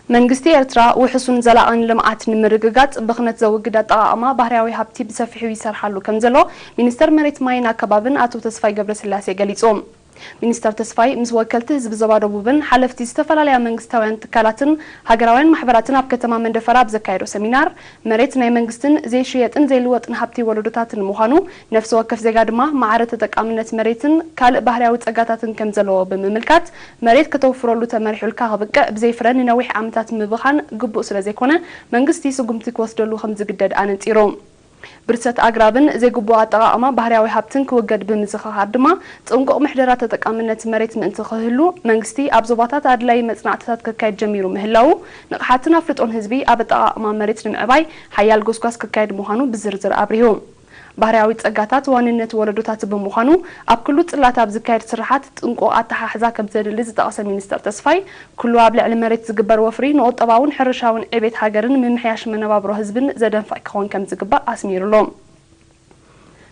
መንግስቲ ኤርትራ ውሕሱን ዘላቕን ልምዓት ንምርግጋጽ ብኽነት ዘውግድ ኣጠቓቕማ ባህርያዊ ሃብቲ ብሰፊሑ ይሰርሓሉ ከም ዘሎ ሚኒስተር መሬት ማይን ኣከባብን ኣቶ ተስፋይ ገብረስላሴ ገሊጹ። ሚኒስተር ተስፋይ ምስ ወከልቲ ህዝቢ ዞባ ደቡብን ሓለፍቲ ዝተፈላለያ መንግስታውያን ትካላትን ሃገራውያን ማሕበራትን ኣብ ከተማ መንደፈራ ኣብ ዘካየዶ ሰሚናር፣ መሬት ናይ መንግስትን ዘይሽየጥን ዘይልወጥን ሃብቲ ወለዶታትን ምዃኑ፣ ነፍሲ ወከፍ ዜጋ ድማ ማዕረ ተጠቃምነት መሬትን ካልእ ባህርያዊ ጸጋታትን ከም ዘለዎ ብምምልካት፣ መሬት ከተውፍረሉ ተመሪሑልካ ክብቅዕ ብዘይ ፍረ ንነዊሕ ዓመታት ምብኻን ግቡእ ስለ ዘይኮነ፣ መንግስቲ ስጉምቲ ክወስደሉ ከም ዝግደድ ኣነጺሩ። ብርሰት ኣግራብን ዘይግቡእ ኣጠቓቕማ ባህርያዊ ሃብትን ክውገድ ብምዝኽኻር ድማ፣ ጽንቁቕ ምሕደራ ተጠቃምነት መሬት ምእንቲ ክህሉ፣ መንግስቲ ኣብ ዞባታት ኣድላዪ መጽናዕትታት ከካይድ ጀሚሩ ምህላዉ፣ ንቕሓትን ኣፍልጦን ህዝቢ ኣብ ኣጠቓቕማ መሬት ንምዕባይ ሓያል ጎስጓስ ክካየድ ምዃኑ ብዝርዝር ኣብሪሁ። ባህርያዊ ጸጋታት ዋንነት ወለዶታት ብምዃኑ፣ ኣብ ኩሉ ጽላት ኣብ ዝካየድ ስርሓት ጥንቁቕ ኣተሓሕዛ ከም ዘድሊ ዝጠቐሰ ሚኒስተር ተስፋይ፣ ኩሉ ኣብ ልዕሊ መሬት ዝግበር ወፍሪ ንቁጠባውን ሕርሻውን ዕቤት ሃገርን ምምሕያሽ መነባብሮ ህዝብን ዘደንፍዕ ክኸውን ከም ዝግባእ ኣስሚሩሉ።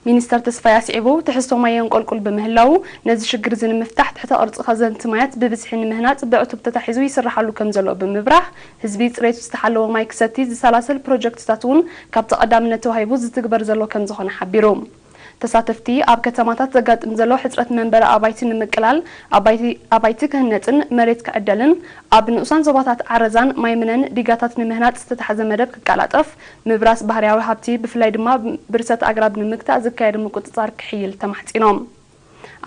ሚኒስተር ተስፋይ ኣስዒቡ፣ ትሕዝቶ ማይ የንቆልቁል ብምህላዉ፣ ነዚ ሽግር እዚ ንምፍታሕ ትሕተ ቅርጺ ከዘንቲ ማያት ብብዝሒ ንምህናጽ ብዕቱብ ተታሒዙ ይስርሓሉ ከም ዘሎ ብምብራህ፣ ህዝቢ ጽሬቱ ዝተሓለወ ማይ ክሰቲ ዝሰላሰል ፕሮጀክትታት እውን ካብቲ ቀዳምነት ተዋሂቡ ዝትግበር ዘሎ ከም ዝኾነ ሓቢሩ። ተሳተፍቲ፣ ኣብ ከተማታት ዘጋጥም ዘሎ ሕጽረት መንበሪ ኣባይቲ ንምቅላል፣ ኣባይቲ ኣባይቲ ክህነጽን መሬት ክዕደልን፣ ኣብ ንኡሳን ዞባታት ዓረዛን ማይ ምነን ዲጋታት ንምህናጽ ዝተታሕዘ መደብ ክቀላጠፍ፣ ምብራስ ባህርያዊ ሃብቲ ብፍላይ ድማ ብርሰት ኣግራብ ንምግታእ ዝካየድ ምቁጽጻር ክሕይል ተማሕጺኖም።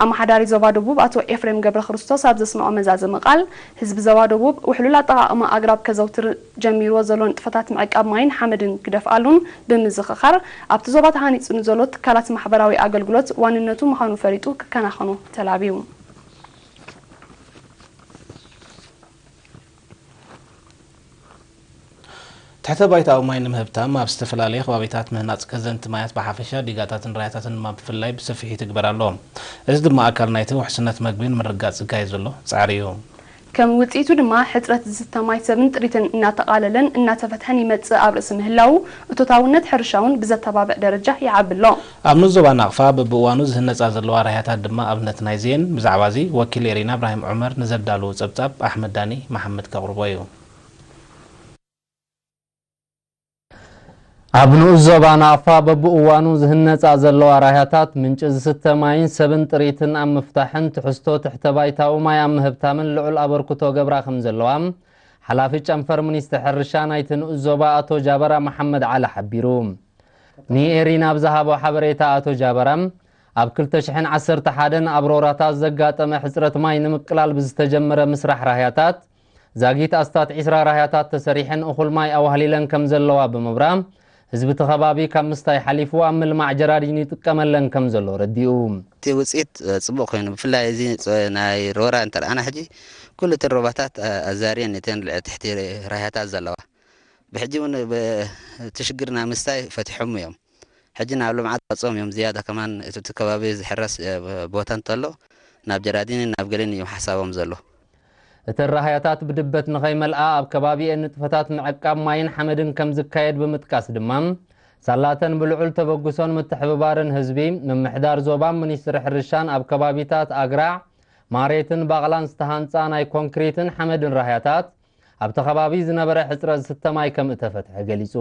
ኣመሓዳሪ ዞባ ደቡብ ኣቶ ኤፍሬም ገብረ ክርስቶስ ኣብ ዘስምዖ መዛዘሚ ቃል፣ ህዝቢ ዞባ ደቡብ ውሕሉል ኣጠቓቕማ ኣግራብ ከዘውትር ጀሚርዎ ዘሎ ንጥፈታት ምዕቃብ ማይን ሓመድን ክደፍኣሉን ብምዝኽኻር፣ ኣብቲ ዞባ ተሃኒጹ ንዘሎ ትካላት ማሕበራዊ ኣገልግሎት ዋንነቱ ምዃኑ ፈሊጡ ክከናኸኖ ተላብዩ። ትሕተ ባይታዊ ማይ ንምህብታም ኣብ ዝተፈላለየ ከባቢታት ምህናጽ ከዘንቲ ማያት ብሓፈሻ ዲጋታትን ራያታትን ድማ ብፍላይ ብሰፊሑ ይትግበር ኣሎ። እዚ ድማ ኣካል ናይቲ ውሕስነት መግቢ ንምርግጋጽ ዝካየድ ዘሎ ጻዕሪ እዩ። ከም ውጽኢቱ ድማ ሕጽረት ዝስተ ማይ ሰብን ጥሪትን እናተቓለለን እናተፈትሐን ይመጽእ ኣብ ርእሲ ምህላዉ፣ እቶታውነት ሕርሻ እውን ብዘተባብዕ ደረጃ ይዓቢ ኣሎ። ኣብ ንኡስ ዞባ ናቕፋ በብእዋኑ ዝህነጻ ዘለዋ ራያታት ድማ ኣብነት ናይዚ እየን። ብዛዕባ እዚ ወኪል ኤሪና እብራሂም ዑመር ንዘዳለዎ ጸብጻብ ኣሕመድ ዳኒ መሓመድ ከቕርቦ እዩ። ኣብ ንኡስ ዞባ ናቕፋ በብእዋኑ ዝህነጻ ዘለዋ ራያታት ምንጪ ዝስተ ማይን ሰብን ጥሪትን ኣብ ምፍታሕን ትሕዝቶ ትሕተ ባይታዊ ማይ ኣብ ምህብታምን ልዑል ኣበርክቶ ገብራ ከም ዘለዋ ሓላፊ ጨንፈር ሚኒስትሪ ሕርሻ ናይቲ ንኡስ ዞባ ኣቶ ጃበራ መሓመድ ዓሊ ሓቢሩ። ንኤሪና ኣብ ዝሃቦ ሓበሬታ ኣቶ ጃበራ፣ ኣብ ክልተ ሽሕን ዓሰርተ ሓደን ኣብ ሮራታት ዘጋጠመ ሕጽረት ማይ ንምቅላል ብዝተጀመረ ምስራሕ ራህያታት፣ ዛጊት ኣስታት ዒስራ ራህያታት ተሰሪሐን እኹል ማይ ኣዋህሊለን ከም ዘለዋ ብምብራ፣ ህዝቢ እቲ ከባቢ ካብ ምስታይ ሓሊፉ ኣብ ምልማዕ ጀራዲን ይጥቀመለን ከም ዘሎ ረዲኡ። እቲ ውፅኢት፣ እ፣ ፅቡቕ ኮይኑ፣ ብፍላይ እዚ፣ እ፣ ናይ ሮራ እንተርኣና ሕጂ ኩሉ እተን ሮባታት፣ እ፣ ኣዛርየን እተን ልዕ-፣ ትሕቲ ራህያታት ዘለዋ። ብሕጂ እውን ብ-፣ እቲ ሽግር ናይ ምስታይ ፈቲሖም እዮም። ሕጂ ናብ ልምዓት ወፅኦም እዮም። ዝያዳ ከማን እቲ፣ እቲ ከባቢ ዝሕረስ፣ እ፣ ቦታ እንተሎ ናብ ጀራዲንን ናብ ገለን እዮም ሓሳቦም ዘሎ። እተን ራህያታት ብድበት ንኸይመልኣ ኣብ ከባቢኤን ንጥፈታት ምዕቃብ ማይን ሓመድን ከም ዝካየድ ብምጥቃስ ድማ፣ ሳላተን ብልዑል ተበግሶን ምትሕብባርን ህዝቢ፣ ምምሕዳር ዞባን ሚኒስትሪ ሕርሻን ኣብ ከባቢታት ኣግራዕ፣ ማሬትን ባቕላን ዝተሃንጻ ናይ ኮንክሪትን ሓመድን ራህያታት፣ ኣብቲ ከባቢ ዝነበረ ሕጽረት ዝስተ ማይ ከም እተፈትሐ ገሊጹ።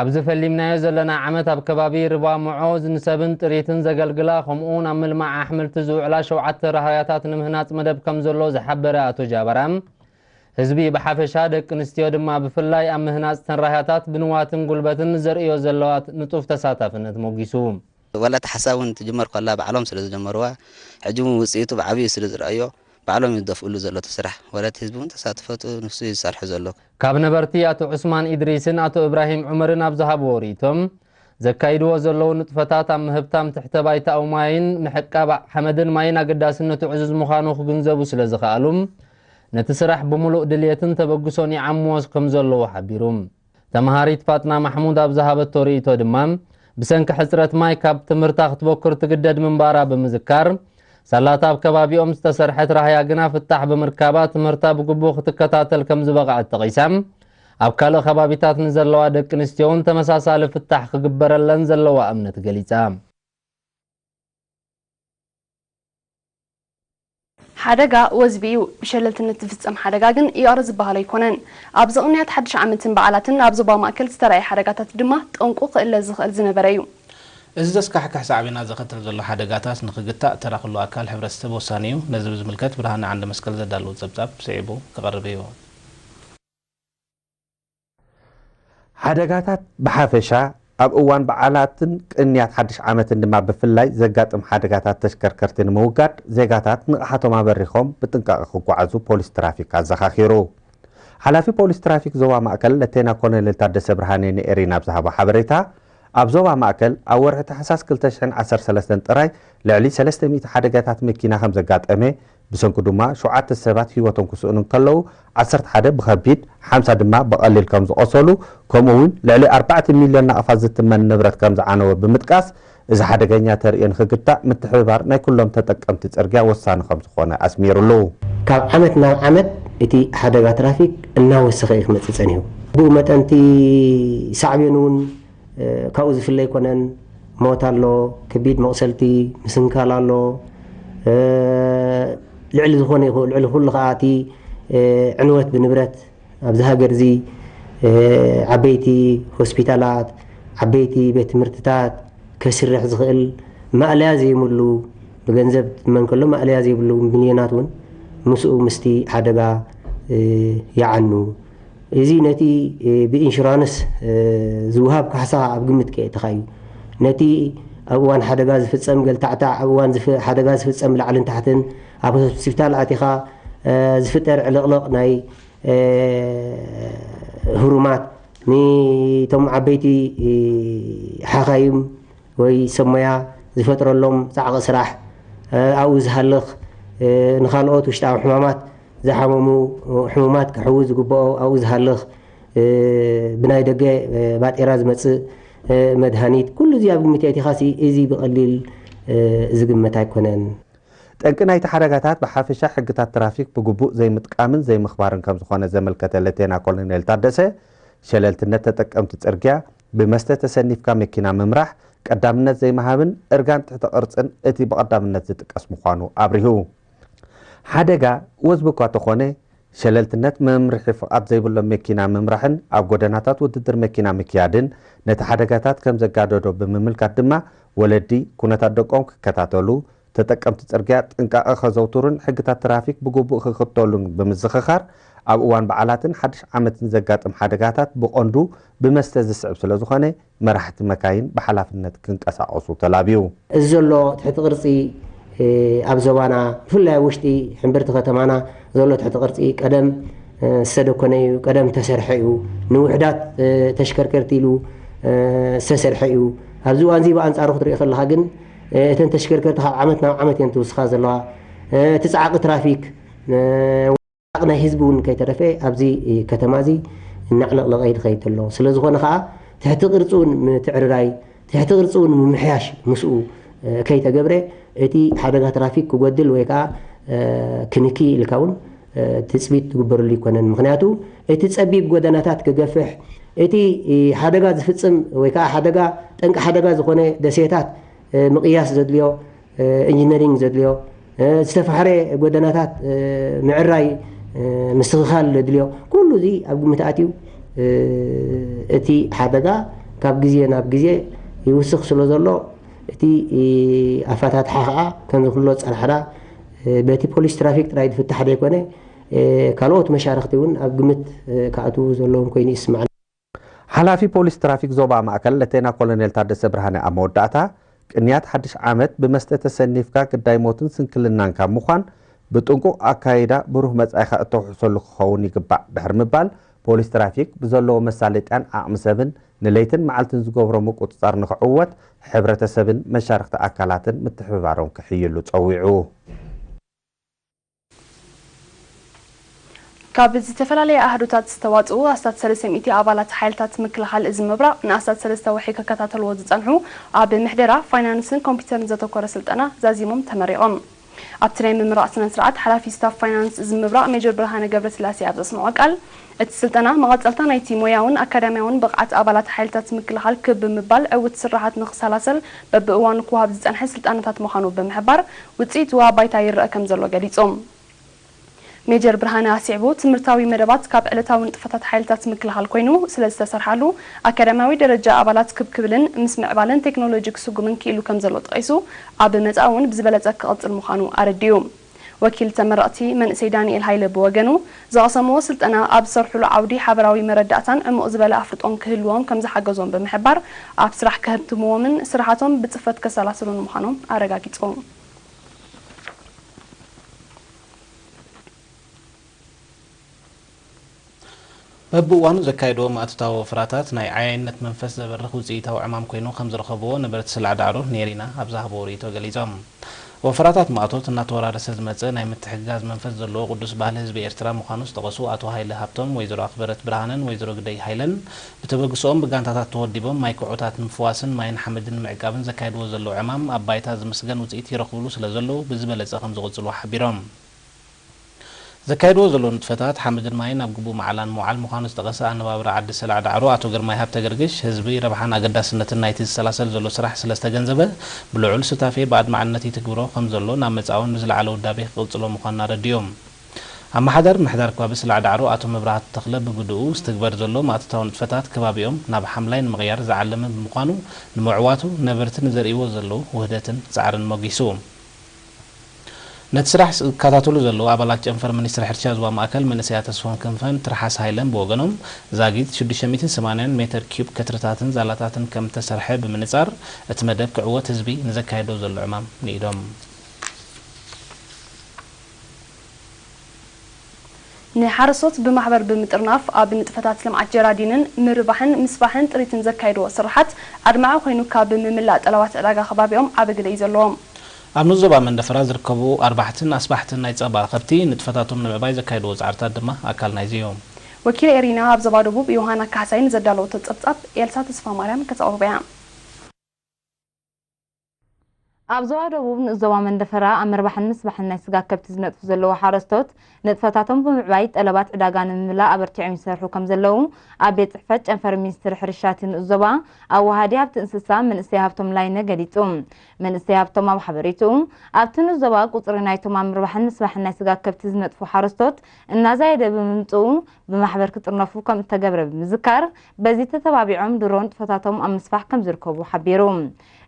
ኣብዚ ፈሊምናዮ ዘለና ዓመት ኣብ ከባቢ ርባ ምዖ ንሰብን ጥሪትን ዘገልግላ፣ ከምኡውን ኣብ ምልማዕ ኣሕምልቲ ዝውዕላ ሸውዓተ ራህያታት ንምህናጽ መደብ ከም ዘሎ ዝሓበረ ኣቶ ጃበራ፣ ህዝቢ ብሓፈሻ፣ ደቂ ኣንስትዮ ድማ ብፍላይ ኣብ ምህናጽ ተን ራህያታት ብንዋትን ጉልበትን ዘርእዮ ዘለዋ ንጡፍ ተሳታፍነት ሞጊሱ። ዋላ እቲ ሓሳብ እውን ትጅመር ከላ ባዕሎም ስለ ዝጀመርዋ፣ ሕጂ እውን ውፅኢቱ ብዓብዩ ስለ ዝረኣዮ፣ ባዕሎም እዩ ዝደፍእሉ ዘሎ እቲ ስራሕ። ዋላ እቲ ህዝቢ እውን ተሳትፎቱ ንሱ እዩ ዝሰርሖ ዘሎ። ካብ ነበርቲ ኣቶ ዑስማን ኢድሪስን ኣቶ እብራሂም ዑመርን ኣብ ዝሃብዎ ርእይቶም፣ ዘካይድዎ ዘለዉ ንጥፈታት ኣብ ምህብታም ትሕተ ባይታዊ ማይን ምሕቃብ ሓመድን ማይን ኣገዳስነቱ ዕዙዝ ምዃኑ ክግንዘቡ ስለ ዝኸኣሉ፣ ነቲ ስራሕ ብምሉእ ድልየትን ተበግሶን ይዓምዎ ከም ዘለዉ ሓቢሩ። ተምሃሪት ፋጥና ማሕሙድ ኣብ ዝሃበቶ ርእይቶ ድማ፣ ብሰንኪ ሕጽረት ማይ ካብ ትምህርታ ክትበኩር ትግደድ ምንባራ ብምዝካር፣ ሳላታ ኣብ ከባቢኦም ዝተሰርሐት ራህያ ግና ፍታሕ ብምርካባ ትምህርታ ብግቡእ ክትከታተል ከም ዝበቕዐት ጠቒሳ፣ ኣብ ካልእ ከባቢታት ንዘለዋ ደቂ ኣንስትዮ እውን ተመሳሳሊ ፍታሕ ክግበረለን ዘለዋ እምነት ገሊጻ። ሓደጋ ወዝቢ እዩ። ብሸለልትነት ዝፍጸም ሓደጋ ግን ይቕረ ዝበሃል ኣይኮነን። ኣብዚ ቅንያት ሓድሽ ዓመትን በዓላትን ኣብ ዞባ ማእከል ዝተራእየ ሓደጋታት ድማ ጠንቁ ክእለ ዝኽእል ዝነበረ እዩ። እዚ ዘስካሕክሕ ሳዕቤናት ዘኸትል ዘሎ ሓደጋታት ንኽግታእ ተራ ኩሉ ኣካል ሕብረተሰብ ወሳኒ እዩ። ነዚ ብዝምልከት ብርሃነ ዓንደ መስቀል ዘዳለዎ ጸብጻብ ስዒቡ ክቐርብ እዩ። ሓደጋታት ብሓፈሻ ኣብ እዋን በዓላትን ቅንያት ሓድሽ ዓመትን ድማ ብፍላይ ዘጋጥም ሓደጋታት ተሽከርከርቲ ንምውጋድ ዜጋታት ንቕሓቶም ኣበሪኾም ብጥንቃቐ ክጓዓዙ ፖሊስ ትራፊክ ኣዘኻኺሩ። ሓላፊ ፖሊስ ትራፊክ ዞባ ማእከል ለቴና ኮሎኔል ታደሰ ብርሃኔ ንኤሪና ኣብ ዝሃቦ ሓበሬታ፣ ኣብ ዞባ ማእከል ኣብ ወርሒ ታሕሳስ ክልተ ሽሕን ዓሰርተ ሰለስተን ጥራይ ልዕሊ ሰለስተ ሚእቲ ሓደጋታት መኪና ከም ዘጋጠመ፣ ብሰንኩ ድማ ሸውዓተ ሰባት ህይወቶም ክስእኑ እንከለዉ፣ ዓሰርተ ሓደ ብኸቢድ፣ ሓምሳ ድማ ብቐሊል ከም ዝቖሰሉ፣ ከምኡ እውን ልዕሊ ኣርባዕተ ሚልዮን ናቕፋ ዝትመን ንብረት ከም ዝዓነወ ብምጥቃስ፣ እዚ ሓደገኛ ተርእዮ ንኽግታእ ምትሕብባር ናይ ኩሎም ተጠቀምቲ ጽርግያ ወሳኒ ከም ዝኾነ ኣስሚሩሉ። ካብ ዓመት ናብ ዓመት እቲ ሓደጋ ትራፊክ እናወሰኸ እዩ ክመጽእ ጸኒሑ። ብኡ መጠን እቲ ሳዕቤኑ እውን፣ እ፣ ካብኡ ዝፍለ ኣይኮነን። ሞት ኣሎ፣ ከቢድ መቑሰልቲ፣ ምስንካል ኣሎ። እ፣ ልዕሊ ዝኾነ ይኹ-፣ ልዕሊ ኩሉ ከኣ እቲ፣ እ፣ ዕንወት ብንብረት ኣብዚ ሃገር እዚ፣ እ፣ ዓበይቲ ሆስፒታላት፣ ዓበይቲ ቤት ትምህርትታት ከስርሕ ዝኽእል ማእለያ ዘይብሉ፣ ብገንዘብ ትመን ከሎ ማእለያ ዘይብሉ ሚልዮናት እውን ምስኡ ምስቲ ሓደጋ፣ እ፣ ይዓኑ። እዚ ነቲ፣ እ፣ ብኢንሹራንስ፣ እ፣ ዝወሃብ ካሕሳ ኣብ ግምት ከየእተኻ እዩ። ነቲ ኣብ እዋን ሓደጋ ዝፍጸም ገልታዕታዕ፣ ኣብ እዋን ዝፍ-፣ ሓደጋ ዝፍጸም ላዕልን ታሕትን፣ ኣብ ሆስፒታል ኣቲኻ፣ እ፣ ዝፍጠር ዕልቕልቕ ናይ፣ እ፣ ህሩማት፣ ንቶም ዓበይቲ፣ እ፣ ሓኻይም ወይ ሰብ ሞያ ዝፈጥረሎም ጻዕቒ ስራሕ፣ እ፣ ኣብኡ ዝሃልኽ፣ እ፣ ንኻልኦት ውሽጣዊ ሕማማት ዝሓመሙ ሕሙማት ክሕውስ ዝግብኦ ኣብኡ ዝሃልኽ፣ እ፣ ብናይ ደገ፣ እ፣ ባጤራ ዝመጽእ፣ እ፣ መድሃኒት፣ ኩሉ እዚ ኣብ ግምት የእቲኻሲ እዚ ብቐሊል፣ እ፣ ዝግመት ኣይኮነን። ጠንቂ ናይቲ ሓደጋታት ብሓፈሻ ሕግታት ትራፊክ ብግቡእ ዘይምጥቃምን ዘይምኽባርን ከም ዝኾነ ዘመልከተ ሌቴና ኮሎኔል ታደሰ፣ ሸለልትነት ተጠቀምቲ ጽርግያ፣ ብመስተ ተሰኒፍካ መኪና ምምራሕ፣ ቀዳምነት ዘይምሃብን እርጋን ትሕተ ቅርጽን እቲ ብቐዳምነት ዝጥቀስ ምዃኑ ኣብሪሁ። ሓደጋ ወዝቢ እኳ ተኾነ፣ ሸለልትነት መምርሒ ፍቓድ ዘይብሎም መኪና ምምራሕን ኣብ ጎደናታት ውድድር መኪና ምክያድን ነቲ ሓደጋታት ከም ዘጋደዶ ብምምልካት ድማ፣ ወለዲ ኩነታት ደቆም ክከታተሉ፣ ተጠቀምቲ ጽርግያ ጥንቃቐ ከዘውትሩን ሕግታት ትራፊክ ብግቡእ ክኽተሉን ብምዝኽኻር፣ ኣብ እዋን በዓላትን ሓድሽ ዓመትን ዘጋጥም ሓደጋታት ብቐንዱ ብመስተ ዝስዕብ ስለ ዝኾነ፣ መራሕቲ መካይን ብሓላፍነት ክንቀሳቐሱ ተላብዩ። እዚ ዘሎ ትሕቲ ቅርጺ፣ እ፣ ኣብ ዞባና፣ ብፍላይ ኣብ ውሽጢ ሕምብርቲ ከተማና ዘሎ ትሕቲ ቅርጺ ቀደም፣ እ፣ ዝተደኮነ እዩ፣ ቀደም ዝተሰርሐ እዩ፣ ንውሑዳት፣ እ፣ ተሽከርከርቲ ኢሉ፣ እ፣ ዝተሰርሐ እዩ። ኣብዚ እዋን እዚ ብኣንጻሩ ክትሪኦ ከለኻ ግን፣ እ፣ እተን ተሽከርከርቲ ካብ ዓመት ናብ ዓመት እየን ትውስኻ ዘለዋ። እ፣ እቲ ጻዕቂ ትራፊክ፣ እ፣ ሓቕ ናይ ህዝቢ እውን ከይተረፈ ኣብዚ ከተማ እዚ እናዕለቕለቐ ይድኸይድ ዘሎ። ስለ ዝኾነ ከዓ ትሕቲ ቅርፂ እውን ምትዕርራይ፣ ትሕቲ ቅርፂ እውን ምምሕያሽ ምስኡ፣ እ፣ ከይተገብረ እቲ ሓደጋ ትራፊክ ክጎድል ወይ ከዓ፣ እ፣ ክንኪ ኢልካ እውን፣ እ፣ ትፅቢት ትግበረሉ ኣይኮነን። ምኽንያቱ እቲ ፀቢብ ጎደናታት ክገፍሕ፣ እቲ፣ እ፣ ሓደጋ ዝፍፅም ወይ ከዓ ሓደጋ፣ ጠንቂ ሓደጋ ዝኾነ ደሴታት፣ እ፣ ምቕያስ ዘድልዮ፣ እ፣ ኢንጂነሪንግ ዘድልዮ፣ እ፣ ዝተፋሕረ ጎደናታት፣ እ፣ ምዕራይ፣ እ፣ ምስትኽኻል ዘድልዮ፣ ኩሉ እዚ ኣብ ግምት ኣትዩ፣ እ፣ እቲ ሓደጋ ካብ ግዜ ናብ ግዜ ይውስኽ ስለ ዘሎ፣ እቲ፣ እ፣ ኣፈታትሓ ኸዓ ከምዚ ኩሎ ዝጸናሕና፣ እ፣ በቲ ፖሊስ ትራፊክ ጥራይ ዝፍታሕ ዘይኮነ፣ እ፣ ካልኦት መሻርኽቲ እውን ኣብ ግምት፣ እ፣ ክኣትዉ ዘለዎም ኮይኑ ይስማዓኒ። ሓላፊ ፖሊስ ትራፊክ ዞባ ማእከል ለቴና ኮሎኔል ታደሰ ብርሃነ ኣብ መወዳእታ፣ ቅንያት ሓድሽ ዓመት ብመስተ ተሰኒፍካ ግዳይ ሞትን ስንክልናን ካብ ምዃን፣ ብጥንቁቕ ኣካይዳ ብሩህ መጻኢኻ እተውሕሰሉ ክኸውን ይግባእ ድሕሪ ምባል፣ ፖሊስ ትራፊክ ብዘለዎ መሳለጥያን ዓቕሚ ሰብን ንለይትን መዓልትን ዝገብሮ ምቁጽጻር ንኽዕወት፣ ሕብረተሰብን መሻርኽቲ ኣካላትን ምትሕብባሮም ክሕይሉ ጸዊዑ። ካብ ዝተፈላለያ ኣሃዱታት ዝተዋጽኡ ኣስታት ሰለስተ ሚእቲ ኣባላት ሓይልታት ምክልኻል እዚ ምብራቕ ንኣስታት ሰለስተ ወርሒ ክከታተልዎ ዝጸንሑ ኣብ ምሕደራ፣ ፋይናንስን ኮምፒውተርን ዘተኮረ ስልጠና ዛዚሞም ተመሪቖም። ኣብቲ ናይ ምምራቕ ስነ ስርዓት ሓላፊ ስታፍ ፋይናንስ እዚ ምብራቕ ሜጀር ብርሃነ ገብረስላሴ ኣብ ዘስምዖ ቃል፣ እቲ ስልጠና መቐጸልታ ናይቲ ሞያውን ኣካዳሚያውን ብቕዓት ኣባላት ሓይልታት ምክልኻል ክብ ብምባል ዕውት ስርሓት ንኽሰላሰል በብእዋኑ ክወሃብ ዝጸንሐ ስልጠናታት ምዃኑ ብምሕባር፣ ውጽኢቱ ኣብ ባይታ ይረኣ ከም ዘሎ ገሊጹ። ሜጀር ብርሃነ ኣስዒቡ፣ ትምህርታዊ መደባት ካብ ዕለታዊ ንጥፈታት ሓይልታት ምክልኻል ኮይኑ ስለ ዝተሰርሓሉ፣ ኣካዳሚያዊ ደረጃ ኣባላት ክብ ክብልን ምስ ምዕባለን ቴክኖሎጂ ክስጉምን ክኢሉ ከም ዘሎ ጠቒሱ፣ ኣብ መጻኢ እውን ብዝበለጸ ክቕጽል ምዃኑ ኣረዲኡ። ወኪል ተመረቕቲ መንእሰይ ዳንኤል ሃይለ ብወገኑ፣ ዝቐሰምዎ ስልጠና ኣብ ዝሰርሕሉ ዓውዲ ሓበራዊ መረዳእታን ዕሙቕ ዝበለ ኣፍልጦን ክህልዎም ከም ዝሓገዞም ብምሕባር፣ ኣብ ስራሕ ከህብትምዎምን ስራሓቶም ብጽፈት ከሰላስሉን ምዃኖም ኣረጋጊጹ። በብእዋኑ ዘካየድዎ ማእቶታዊ ወፈራታት ናይ ዓያይነት መንፈስ ዘበርኽ ውፅኢታዊ ዕማም ኮይኑ ከም ዝረኸብዎ ነበርቲ ስላዕ ዳዕሮ ኔሪና ኣብ ዝሃብዎ ርእይቶ ገሊፆም። ወፈራታት ማእቶት እናተወራረሰ ዝመፀ ናይ ምትሕግጋዝ መንፈስ ዘለዎ ቅዱስ ባህሊ ህዝቢ ኤርትራ ምዃኑ ዝጠቐሱ ኣቶ ሃይለ ሃብቶም፣ ወይዘሮ ኣኽበረት ብርሃነን ወይዘሮ ግደይ ሃይለን ብተበግሶኦም ብጋንታታት ተወዲቦም ማይ ኩዖታት ንምፍዋስን ማይን ሓመድን ንምዕቃብን ዘካየድዎ ዘለዉ ዕማም ኣብ ባይታ ዝምስገን ውፅኢት ይረኽብሉ ስለ ዘለዉ ብዝበለፀ ከም ዝቕፅሉ ሓቢሮም። ዘካየድዎ ዘለዉ ንጥፈታት ሓመድን ማይን ኣብ ግቡእ መዓላ ንምውዓል ምዃኑ ዝጠቐሰ ኣነባብራ ዓዲ ሰላዕ ዳዕሮ ኣቶ ግርማይ ሃብተ ገርግሽ፣ ህዝቢ ረብሓን ኣገዳስነትን ናይቲ ዝሰላሰል ዘሎ ስራሕ ስለ ዝተገንዘበ፣ ብልዑል ሱታፌ ብኣድማዕነት ይትግብሮ ከም ዘሎ ናብ መጻእውን ብዝለዓለ ውዳቤ ክቕጽሎ ምዃኑን ኣረዲኦም። ኣመሓዳሪ ምሕዳር ከባቢ ሰላዕ ዳዕሮ ኣቶ መብራህቱ ተኽለ ብግድኡ፣ ዝትግበር ዘሎ ማእቶታዊ ንጥፈታት ከባቢኦም ናብ ሓምላይ ንምቕያር ዝዓለመ ብምዃኑ፣ ንምዕዋቱ ነበርቲ ንዘርእይዎ ዘለዉ ውህደትን ጻዕርን ሞጊሱ። ነቲ ስራሕ ዝከታተሉ ዘለዉ ኣባላት ጨንፈር ሚኒስትሪ ሕርሻ ዞባ ማእከል መንእሰያት ተስፎም ክንፈን ትርሓስ ሃይለን ብወገኖም፣ ዛጊት ሽዱሽተ ሚእትን ሰማንያን ሜተር ኪዩብ ከትርታትን ዛላታትን ከም እተሰርሐ ብምንጻር፣ እቲ መደብ ክዕወት ህዝቢ ንዘካየዶ ዘሎ ዕማም ንኢዶም። ንሓረስቶት ብማሕበር ብምጥርናፍ ኣብ ንጥፈታት ልምዓት ጀራዲንን ምርባሕን ምስፋሕን ጥሪትን ዘካየድዎ ስርሓት ኣድማዒ ኮይኑ ካብ ምምላእ ጠለባት ዕዳጋ ከባቢኦም ዓቢ ግደ እዩ ዘለዎም። ኣብ ንኡስ ዞባ መንደፈራ ዝርከቡ ኣርባሕትን ኣስፋሕትን ናይ ጸባ ከብቲ ንጥፈታቶም ንምዕባይ ዘካየድዎ ጻዕርታት ድማ ኣካል ናይዚ እዩ። ወኪል ኤሪና ኣብ ዞባ ደቡብ ዮሃና ካሕሳይ ንዘዳለወቶ ጸብጻብ ኤልሳ ተስፋማርያም ከተቕርቦ እያ። ኣብ ዞባ ደቡብ ንኡስ ዞባ መንደፈራ ኣብ ምርባሕን ምስባሕን ናይ ስጋ ከብቲ ዝነጥፉ ዘለዉ ሓረስቶት ንጥፈታቶም ብምዕባይ ጠለባት ዕዳጋ ንምምላእ ኣበርቲዖም ይሰርሑ ከም ዘለዉ ኣብ ቤት ጽሕፈት ጨንፈር ሚኒስትሪ ሕርሻ እቲ ንኡስ ዞባ ኣወሃዲ ሃብቲ እንስሳ መንእሰይ ሃብቶም ላይነ ገሊጹ። መንእሰይ ሃብቶም ኣብ ሓበሬትኡ፣ ኣብቲ ንኡስ ዞባ ቁጽሪ ናይቶም ኣብ ምርባሕን ምስባሕን ናይ ስጋ ከብቲ ዝነጥፉ ሓረስቶት እናዛየደ ብምምጽኡ ብማሕበር ክጥርነፉ ከም እተገብረ ብምዝካር፣ በዚ ተተባቢዖም ድሮ ንጥፈታቶም ኣብ ምስፋሕ ከም ዝርከቡ ሓቢሩ።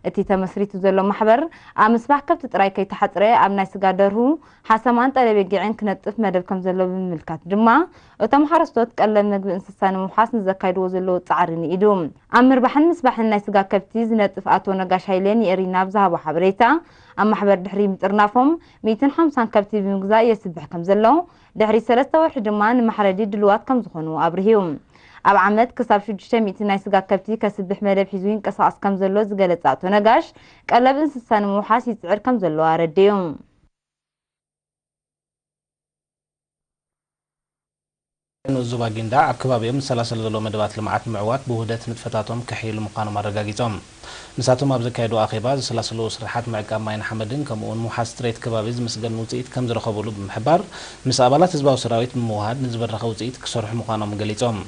እቲ ተመስሪቱ ዘሎ ማሕበር ኣብ ምስባሕ ከብቲ ጥራይ ከይተሓጽረ ኣብ ናይ ስጋ ደርሁ፣ ሓሰማን ጠለቤጊዕን ክነጥፍ መደብ ከም ዘሎ ብምምልካት ድማ፣ እቶም ሓረስቶት ቀለብ መግቢ እንስሳ ንምውሓስ ንዘካይድዎ ዘለዉ ጻዕሪ ንኢዱ። ኣብ ምርባሕን ምስባሕን ናይ ስጋ ከብቲ ዝነጥፍ ኣቶ ነጋሽ ሃይለ ንኤሪና ኣብ ዝሃቦ ሓበሬታ፣ ኣብ ማሕበር ድሕሪ ምጥርናፎም ሚእትን ሓምሳን ከብቲ ብምግዛእ የስብሕ ከም ዘሎ፣ ድሕሪ ሰለስተ ወርሒ ድማ ንማሕረዲ ድልዋት ከም ዝኾኑ ኣብርሂ። ኣብ ዓመት ክሳብ ሽዱሽተ ሚእቲ ናይ ስጋ ከብቲ ከስብሕ መደብ ሒዙ ይንቀሳቐስ ከም ዘሎ ዝገለጸ ኣቶ ነጋሽ፣ ቀለብ እንስሳ ንምውሓስ ይጽዕር ከም ዘሎ ኣረዲኡ። ንኡስ ዞባ ጊንዳዕ ኣብ ከባቢኦም ዝሰላሰል ዘሎ መደባት ልምዓት ንምዕዋት ብውህደት ንጥፈታቶም ከሕይሉ ምዃኖም ኣረጋጊጾም። ንሳቶም ኣብ ዘካየድዎ ኣኼባ፣ ዝሰላሰሉ ስርሓት ምዕቃብ ማይን ሓመድን ከምኡ'ውን ምውሓስ ጽሬት ከባቢ ዝምስገን ውጽኢት ከም ዝረኸብሉ ብምሕባር፣ ምስ ኣባላት ህዝባዊ ሰራዊት ብምውሃድ ንዝበረኸ ውጽኢት ክሰርሑ ምዃኖም ገሊጾም።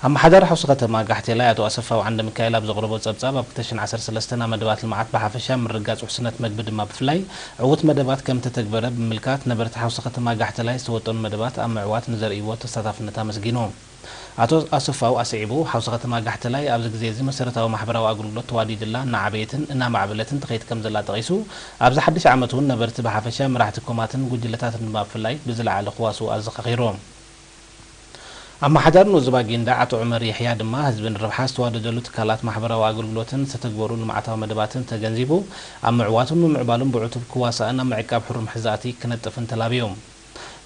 ኣመሓዳሪ ሓውሲ ከተማ ጋሕቴላይ ኣቶ ኣሰፋው ዓንደሚካኤል ኣብ ዘቕረቦ ጸብጻብ፣ ኣብ ክልተ ሽሕን ዓሰርተ ሰለስተን ኣብ መደባት ልምዓት ብሓፈሻ ምርግጋጽ ውሕስነት መግቢ ድማ ብፍላይ ዕዉት መደባት ከም እተተግበረ ብምምልካት፣ ነበርቲ ሓውሲ ከተማ ጋሕቴላይ ዝተወጠኑ መደባት ኣብ ምዕዋት ንዘርእይዎ ተሳታፍነት ኣመስጊኑ። ኣቶ ኣሰፋው ኣስዒቡ፣ ሓውሲ ከተማ ጋሕቴላይ ኣብዚ ግዜ እዚ መሰረታዊ ማሕበራዊ ኣገልግሎት ተዋዲድላ እናዓበየትን እናማዕበለትን ትኸይድ ከም ዘላ ጠቒሱ፣ ኣብዚ ሓድሽ ዓመት እውን ነበርቲ ብሓፈሻ፣ መራሕቲ ኮማትን ጉጅለታትን ድማ ብፍላይ ብዝለዓለ ክዋስኡ ኣዘኻኺሩ። ኣመሓዳሪ ንኡስ ዞባ ጊንዳዕ ኣቶ ዑመር የሕያ ድማ፣ ህዝቢ ንረብሓ ዝተዋደደሉ ትካላት ማሕበራዊ ኣገልግሎትን ዝተተግበሩ ልምዓታዊ መደባትን ተገንዚቡ፣ ኣብ ምዕዋቱን ምምዕባሉን ብዕቱብ ክዋሳእን ኣብ ምዕቃብ ሕሩም ሕዛእቲ ክነጥፍን ተላብዩ።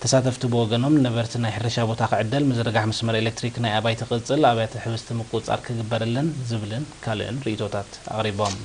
ተሳተፍቲ ብወገኖም፣ ነበርቲ ናይ ሕርሻ ቦታ ክዕደል፣ ምዝርጋሕ መስመር ኤሌክትሪክ ናይ ኣባይቲ ክቕጽል፣ ኣብያተ ሕብስቲ ምቁጽጻር ክግበረለን ዝብልን ካልእን ርእይቶታት ኣቕሪቦም።